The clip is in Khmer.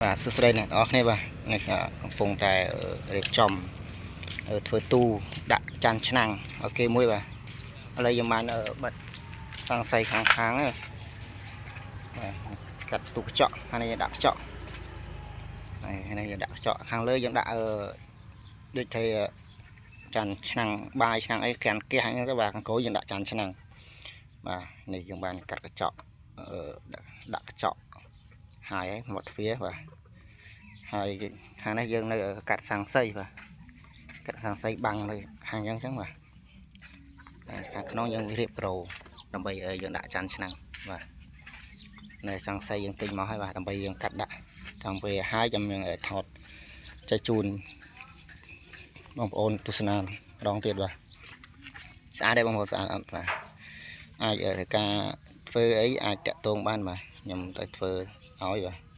បាទសួស្តីអ្នកទាំងអស់គ្នាបាទនេះកំពុងតែរៀបចំធ្វើទូដាក់ចានឆ្នាំងឲ្យគេមួយបាទឥឡូវយើងបានបិទសង្ស័យខាងខាងហ្នឹងបាទកាត់ទូកញ្ចក់ហើយនេះយើងដាក់កញ្ចក់ហើយនេះយើងដាក់កញ្ចក់ខាងលើយើងដាក់អឺដូចថាចានឆ្នាំងបាយឆ្នាំងអីក្រានគះហ្នឹងទៅបាទខាងក្រោយយើងដាក់ចានឆ្នាំងបាទនេះយើងបានកាត់កញ្ចក់អឺដាក់កញ្ចក់ហើយមាត់ទ្វារបាទ ហើយខាងនេះយើងនៅកាត់សង្ស័យបាទកាត់សង្ស័យបាំងនៅខាងអញ្ចឹងចឹងបាទខាងក្នុងយើងរៀបប្រូដើម្បីឲ្យយើងដាក់ចានឆ្នាំងបាទនៅសង្ស័យយើងទិញមកហើយបាទដើម្បីយើងកាត់ដាក់តាមពេលហើយចាំយើងថតចែកជូនបងប្អូនទស្សនាម្ដងទៀតបាទស្អាតទេបងប្អូនស្អាតអត់បាទអាចធ្វើការធ្វើអីអាចតាក់ទងបានបាទខ្ញុំទៅធ្វើឲ្យបាទ។